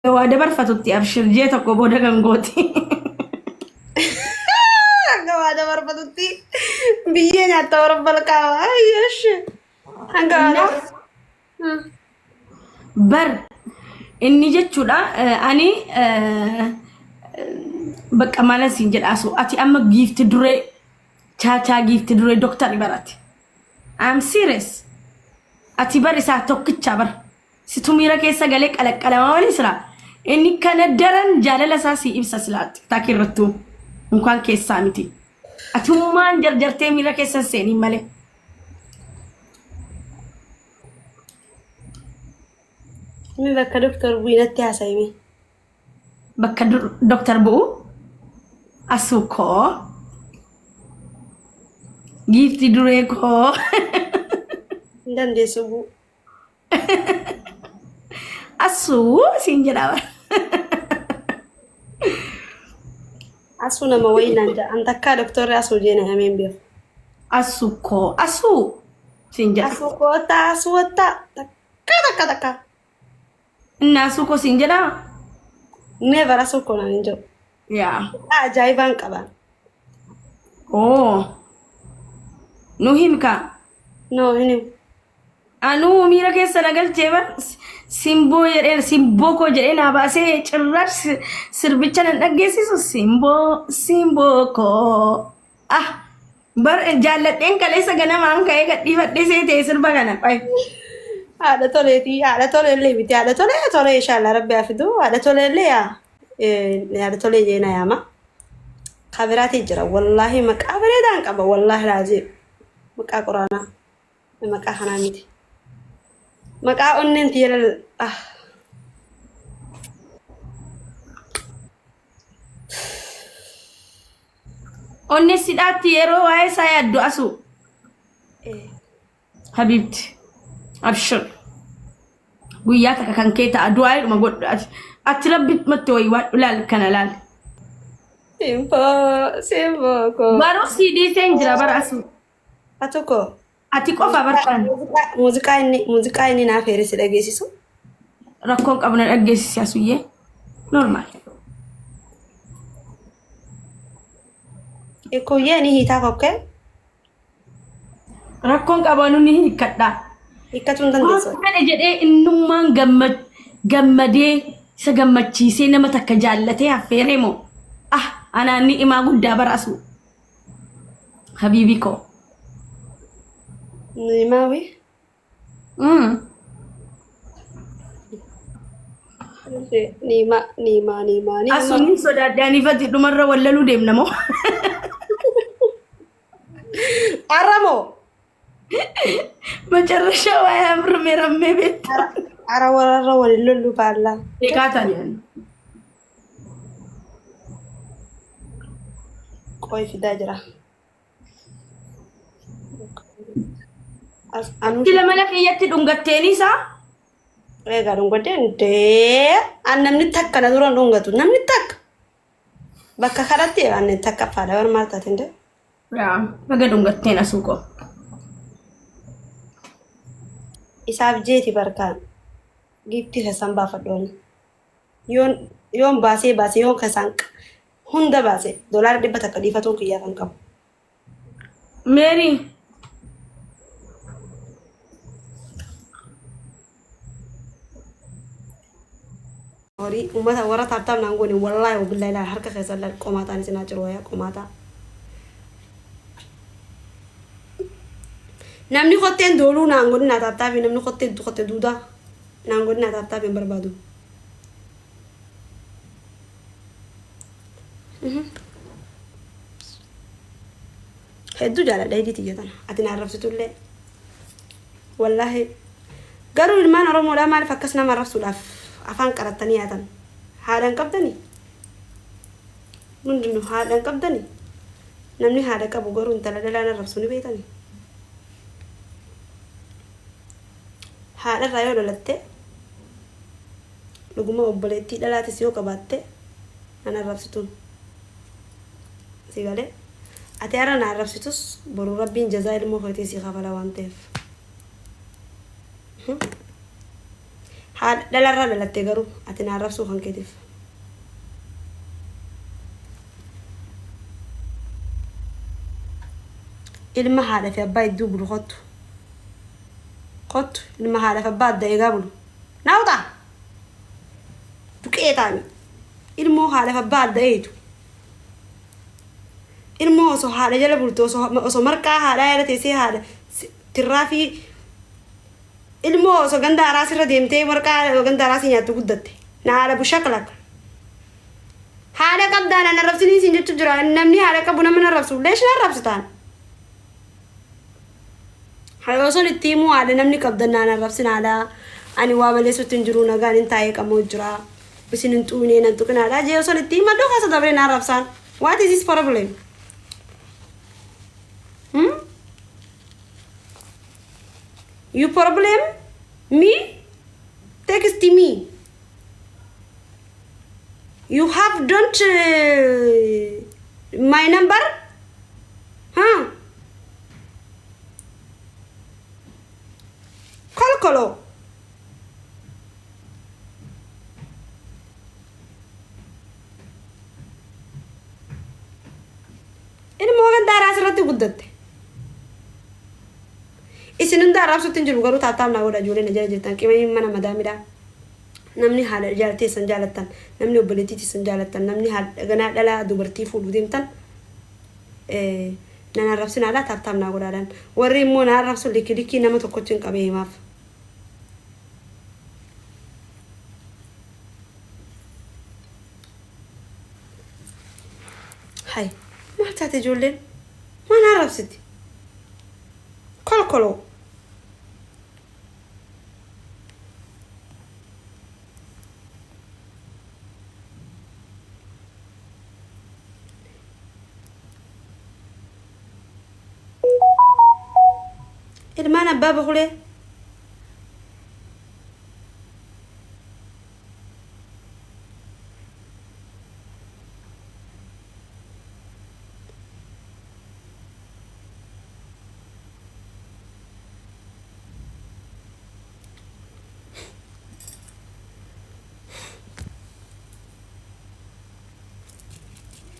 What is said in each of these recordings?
Waa dabarfatutti abshir jee tokko booda kan gooti. Hanga waa dabarfatutti biyyee nyaatta warra balqaa. Ayyash. Hanga waa dabarfatutti. Bar inni jechuudha ani bakka maala siin jedha asu ati amma giifti duree chaachaa giifti duree doktari barate. I'm serious. Ati bar isaa tokkicha bar. Situ miira keessa galee qalaqqalamaa malee silaa inni kana daran jaalala isaa sii ibsa silaa tiktaakii irrattuu unkaan keessaa miti. Atummaan jarjartee miira keessa hin seeniin malee. Inni bakka doktor bu'inatti haasa'ime. Bakka doktar bu'u asuu koo giifti duree koo. Hin dandeessu bu'u. Asuu siin jedha bara. Asuu nama wayii naan jedha. An takkaa doktorri asuu jee na himee hin beeku. Asuu koo asuu siin jedha. Asuu koottaa asuu wattaa takka takka takka. Inni asuu koo siin jedha. Never asuu koo naan hin jedhu. Yaa. Maqaa ajaa'ibaan qaba. Oo. Nu himka. No hin himu. Anuu miira keessa na galchee bar simboo jedhee simboo koo jedhee naa baasee cirrash sirbicha nan dhaggeessisu simboo simboo koo. Ah bar jaalladheen kaleessa ganamaan ka'ee gadhiifadhee seetee sirba kana qoy. Haadha toleetii haadha tolee illee miti haadha tolee tolee inshallah rabbi haa fidu haadha tolee illee yaa haadha tolee jee na yaama. Kabiraatii jira wallaahi maqaa bareedaan qaba wallaahi laazim maqaa quraanaa. Maqaa kanaa miti. Maqaa onneen tiyya lal ah. Onnee sidhaatti yeroo waa'ee isaa yaaddu asu. Eh. Habiibti. Abshir. Guyyaa takka kan kee ta'a du'aa godhu ati. Ati rabbi matti wayii waadhu laal kana laal. Simboo simboo koo. Garuu sii dhiiseen jira bara asu. Atu koo. Ati qofa bartaan. Muuziqaa inni naaf heere si dhageessisu. Rakkoon qabu na dhaggeessisi asuyyee. Normal. Ikuyyee ni hiitaa kokkee. Rakkoon qabu anu ni hiikkadha. Hiikkatuu hin dandeessu. Waan fedhe jedhee innummaan gammadee isa gammachiisee nama takka jaallatee affeeree moo ah anaan ni imaa guddaa bara asuu. Habiibii koo. Niimaawi. Niimaa niimaa niimaa niimaa. Asuun sodaadhe anifati dhumarra wallaluu deemna moo? Arramoo. Macarrashaa waa'ee amrumee rammee beekta. Ara warra waliin lollu baallaa. Beekaa taane. Qoy fidaa jira. As anuu Sila mana kiyyatti dhungatteeni isaa eegaa dhungadhee dee an namni takka na dura hin dhungatu namni takka bakka kanatti an takka faadha bar maal taateen dee. Yaa baga dhungatteen asuu koo. Isaaf jeeti barkaan giiftii keessan baafadhu ani. Yoon yoon baasee baase yoon keessaan hunda baase doolaara 100 dhiifatuun kiyyaa kan qabu. Meerii. Horii uummata warra taaptaap naan goone wallaahi wabillahi laal harka keessan laal qomaataan isin haa ciru wayaa qomaataa. Namni kotteen dooluu naan godhinaa taaptaapii namni kottee kotte duudaa naan godhinaa taaptaapii hin barbaadu. Hedduu jaaladha hidhii tiyya tana ati na arrabsitullee wallaahi garuu ilmaan oromoodhaa maaliif akkas nama arrabsuudhaaf afaan qarattanii yaatan haadha hin qabdanii hundinuu haadha hin qabdanii namni haadha qabu garuu intala dhalaan arrabsu ni beektanii haadha irraa yoo dhalatte dhuguma obboleettii dhalaatis yoo qabaatte nan arrabsituun si galee ati har'a na arrabsitus boru rabbiin jazaa ilmoo keetii si kafala waan ta'eef. Haadha dhalarraa dhalatte garuu ati na arrabsuu kan keetiif. Ilma haadha fi abbaa hedduu bulu kottu. Kottu ilma haadha fi abbaa adda eegaa bulu. Naawuxaa! Duqee taami. Ilmoo haadha fi abbaa adda eeytu. Ilmoo osoo haadha jala bultu osoo marqaa haadhaa jala teessee haadha tirraafii ilmoo osoo ganda araas irra deemtee marqaa ganda araasii nyaattu guddatte. Na haadha bushaklak. Haadha qabdaa nan arrabsinii siin jechuu jira. Namni haadha qabu nama nan arrabsu. Leesh na arrabsitaan? Haadha osoon itti himuu haadha namni qabdan naan arrabsin haadha. Ani waa balleessutti hin jiru nagaan hin taa'ee qamoo jira. Isin hin xuunee nan tuqinaadha. Jee osoon itti himadhoo keessa dabree na arrabsaan. What is this problem? Hmm? You problem? Me? Text me. You have don't my number? Huh? Kolkolo. Ilmoo ganda araas irratti guddatte. Isin hunda arrabsutti hin jiru garuu taataam naa godha ijoollee na jala jirtan qimanii mana madaamidha. Namni haadha teessan jaalattan, namni obboleettii teessan jaalattan, namni haadha ganaa dhalaa dubartii fuudhuu deemtan nan arrabsinaadha tap tap naa godhaadhaan. Warri immoo na arrabsu likki likkii nama tokkotti hin qabee himaaf. Hay maal taate ijoolleen? Maal na arrabsiti? Kolkoloo. Ilmaan abbaa bokulee.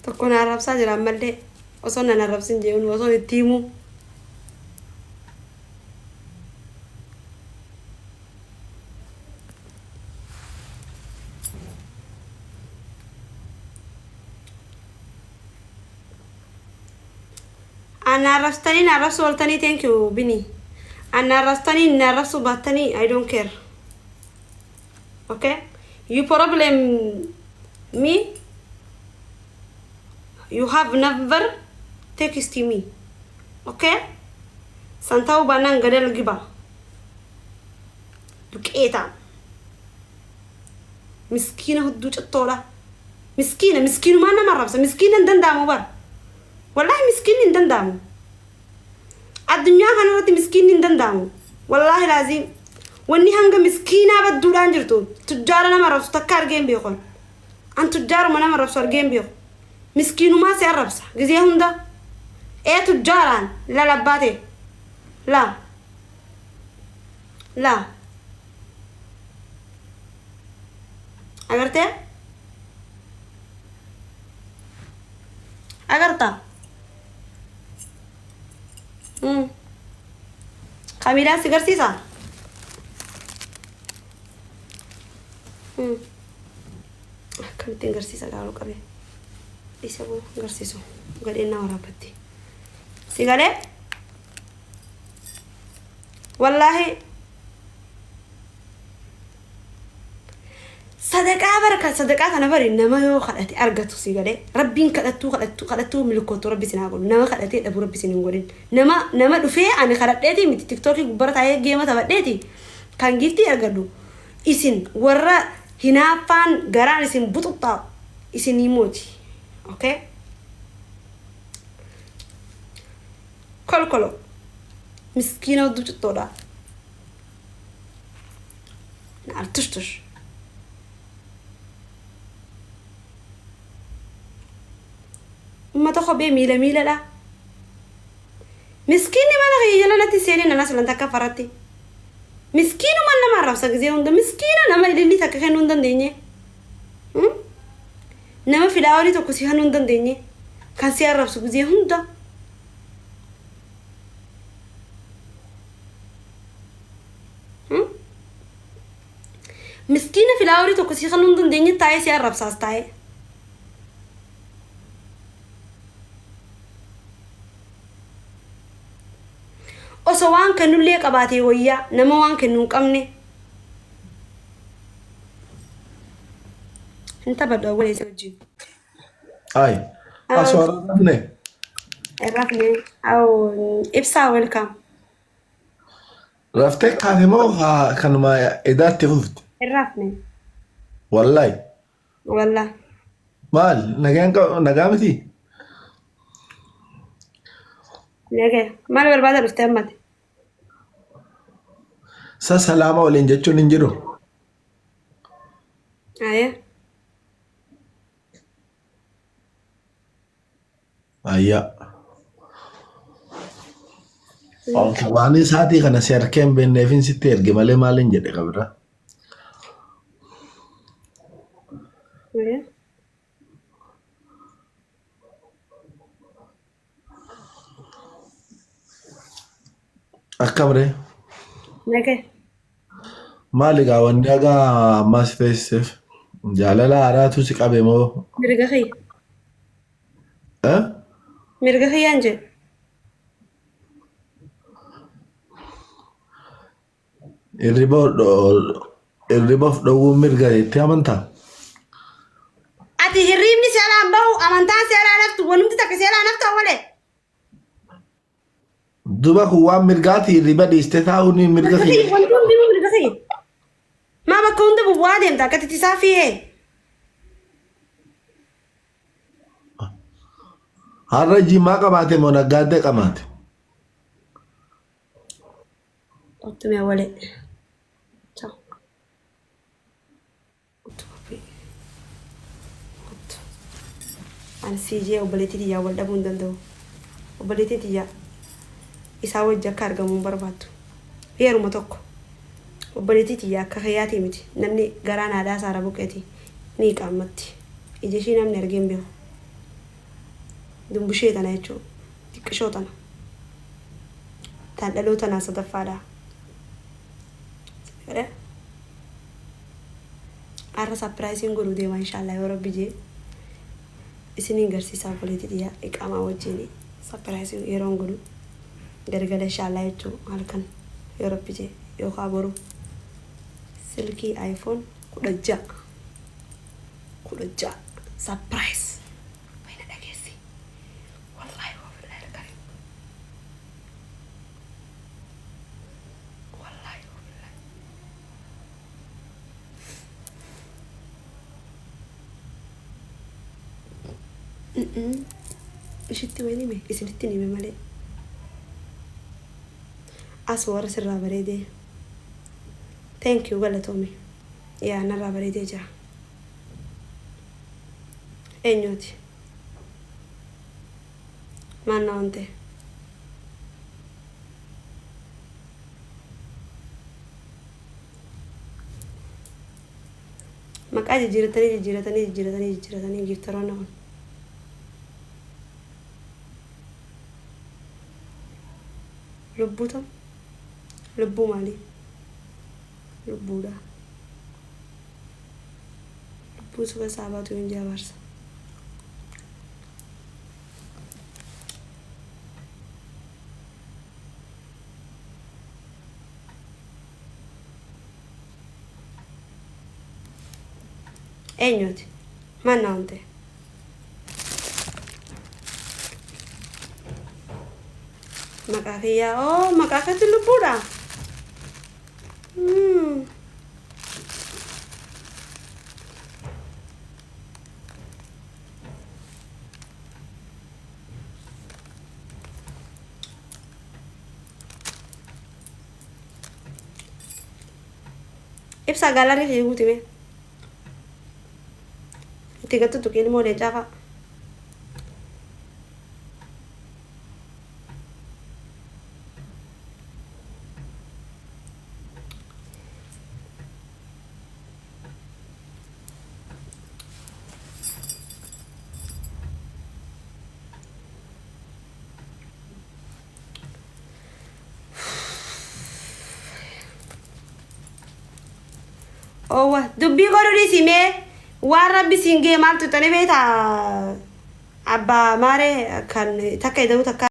Tokko na arrabsaa jira ammallee osoo nan arrabsin jechuun osoo itti himuu. Ana arrabsitanii na arrabsuu ooltanii thank you Bini. Ana arrabsitanii na arrabsuu baattanii I don't care. Okay? You problem me you have never text me. Okay? San ta'uu baannaan gadal giba. Duqeeta. Miskiina hudduu cittoodha. Miskiina miskiinumaan nama arrabsa. Miskiina hin danda'amu bara. Wallaahi miskiinni hin danda'amu. Addunyaa kanarratti miskiinni hin danda'amu. Wallaahi laaziim. Wanni hanga miskiinaa badduudhaan jirtu tujjaara nama arrabsu takka argee hin beeku. An tujjaaruma nama arrabsu argee hin beeku. Miskiinumaa si arrabsa gizee hunda. Ee tujjaaraan lalabbaa ta'e. La. La. Agartee? Agartaa? Kamiilaan si garsiisaa? Akkamittiin garsiisa gaaluu qabee? Isa boo garsiisu. Gadheen na waraabbatti. Si galee? Wallaahi Sadaqaa bara kan sadaqaa kana bari nama yoo kadhate argatu si galee rabbiin kadhattuu kadhattuu kadhattuu milkoottu rabbi sin haa godhu nama kadhatee dhabu rabbi sin hin godhin nama nama dhufee ani kadhadheeti miti tiktookii gubbara taa'ee geema taphadheeti kan giiftii argadhu isin warra hinaaffaan garaan isin buxuxxaa'u isinii mooti okay kolkolo miskiina hudduu cittoodha Naar tush tush. Ummata kophee miila miiladha. Miskiinni mana kiyya jala natti seenee nana salan takka faratti. Miskiinuma nama arrabsa gizee hunda miskiina nama ilillii takka kennuu hin dandeenye. Nama filaawarii tokko si kennuu hin dandeenye. Kan si arrabsu gizee hunda. Miskiina filaawarii tokko si kennuu hin dandeenye taa'ee si arrabsaas taa'ee. Osoo waan kennullee qabaatee wayyaa nama waan kennu hin qabne. Hin taphadhu awwalee si wajjin. Ay, asoo rafne. Rafne. Aw ibsaa welcome. Raftee kaate moo kanuma edaatti fufte? Hin rafne. Wallahi. Wallah. Maal nagaan nagaa miti? Nagaya. Maal barbaada dhufte ammati? Sa salaama waliin jechuun hin jiru. Aya. Ayyaa. Okay, waan isaatii kana si harkee hin beekneefin sitti erge malee maaliin jedhe qabira. Aya. Akkam ree? Nagaya. Maali gaa wanni haga ammaa si teessiseef? Jaalala haaraatu si qabe moo? Mirga kiyya. Eh? Mirga kiyyaan jedhe. Hirriba hirriba of dhowwuun mirga jettee amantaa? Ati hirriibni si alaan bahu amantaan si alaan haftu wanumti takka si alaan haftu awwalee. Duba kun waan mirgaati hirriba dhiistee taa'uun mirga Mirga kiyya. kiyya wanti hundinuu mirga kiyya. Maa bakka hunda bubbu'aa deemta akka titisaa fi'ee. Har'a jimaa qabaate moo naggaaddee qabaate? Ottu mee awwalee. Ciao. Ottu qophii. Ottu. Ani siijee obboleettii tiyyaa wal dhabuu hin danda'u. Obboleettiin tiyyaa isaa wajji akka argamu hin barbaaddu. Yeruma tokko obboleettii tiyya akka kiyyaatii miti. Namni garaan haadhaa saara buqqeeti ni qaammatti. Ija ishii namni argee hin beeku. Dumbushee tana jechuudha. Xiqqishoo tana. Tan dhaloota tanaa sadaffaadha. Fedhe. Har'a sapiraayisiin godhuu deema inshaallah yoo rabbi jee. Isiniin garsiisaa obboleettii tiyya iqaamaa wajjin sapiraayisiin yeroon godhu galgala inshaallah jechuu halkan yoo rabbi jee yookaan boru silkii iPhone 16 16 surprise wayna dhageessi wallahi wabillahi alkarim wallahi wabillahi. Ishitti wayin hime isinitti hime malee as warra sirraa bareedee thank you galatoomi yaa narraa bareedee jira eenyuuti maal na wante maqaa jijjiiratanii jijjiiratanii jijjiiratanii jijjiiratanii giiftaroonni kun lubbuu tam lubbuu maalii lubbuudha lubbuu suba saabaatu hin jaabarsa. Eenyuuti? Maal na waamte? Maqaa kiyyaa oo maqaa keetti lubbuudha. Ibsaa gaalarii kiyya guuti mee. Itti gattu tuqi ilmoo leencaa fa'a. Oowwa dubbii godhu dhiisi mee waan rabbi siin ga'e maaltu xane beektaa abbaa maaree kan takka ida'uu takka.